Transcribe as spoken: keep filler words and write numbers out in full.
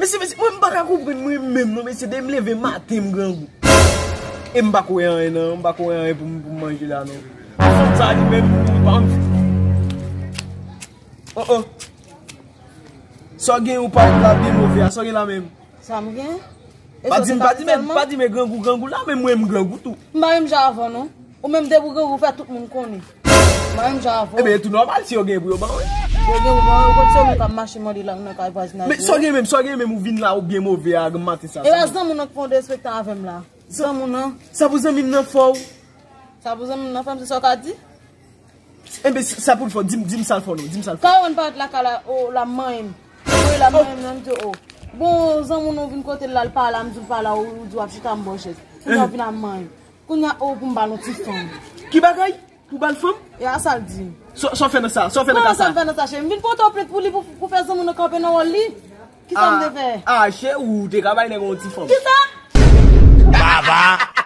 Mesye, mesye, mwen m pa ka konprann mwen menm non, mesye, depi m leve maten m grangou. E m pa ko wè anyen non, m pa ko wè anyen pou m, pou m manje la non. Fanm sa li menm, li pa anvi. Oh, oh. Sa w gen ou pa la byen move a, sa w gen la menm? Sa m gen? E Pa sa w di te m, ka pa di di men, sèlman? Pa di men grangou, grangou la, men mwen m grangou tou. M pa menm jan avè w non. Ou menm depi w grangou, ou fè tout moun konnen. M pa menm jan avè w. Ebyen, e tou nòmal si yo gen pou yo ban w. Yo gen pou ban w, yo konn se ou menm k ap mache mande lang nan kay vwazinaj yo. Men sa w gen menm, sa w gen menm, ou vin la, ou byen move a, maten sa. E pa zanmi w nan k fè w derespektan avè m la. Zanmi w nan. Sa pou zanmi m nan fè w? Sa pou zanmi m nan fè m, se sa w ka di? Enben, sa pou l fè, di m, di m sa l fè w non, di m sa l fè. Kawann parèt lakay la, o, l ap manyen m. Mwen, l ap manyen m nan, m di, o. Bon, zanmi w nan vin kote l la, l pa la, m di l pa la, ou, ou di w ap chita m ba w chèz. Kounye a w vin ap manyen m. Kounye a, o, pou m ba l yon ti fanm. Ki bagay? Pou ba l fanm? E a sa l di m. Sa, sa w fè nan sa? Sa w fè nan ka sa? Kòman sa m fè nan sa, cheri? M vin pote w plent pou li, pou, pou fè zanmi w nan kanpe nan wòl li. Kisa m te fè? Ah, cheri, ou te ka bay nèg yon ti fanm. Kisa? Baba!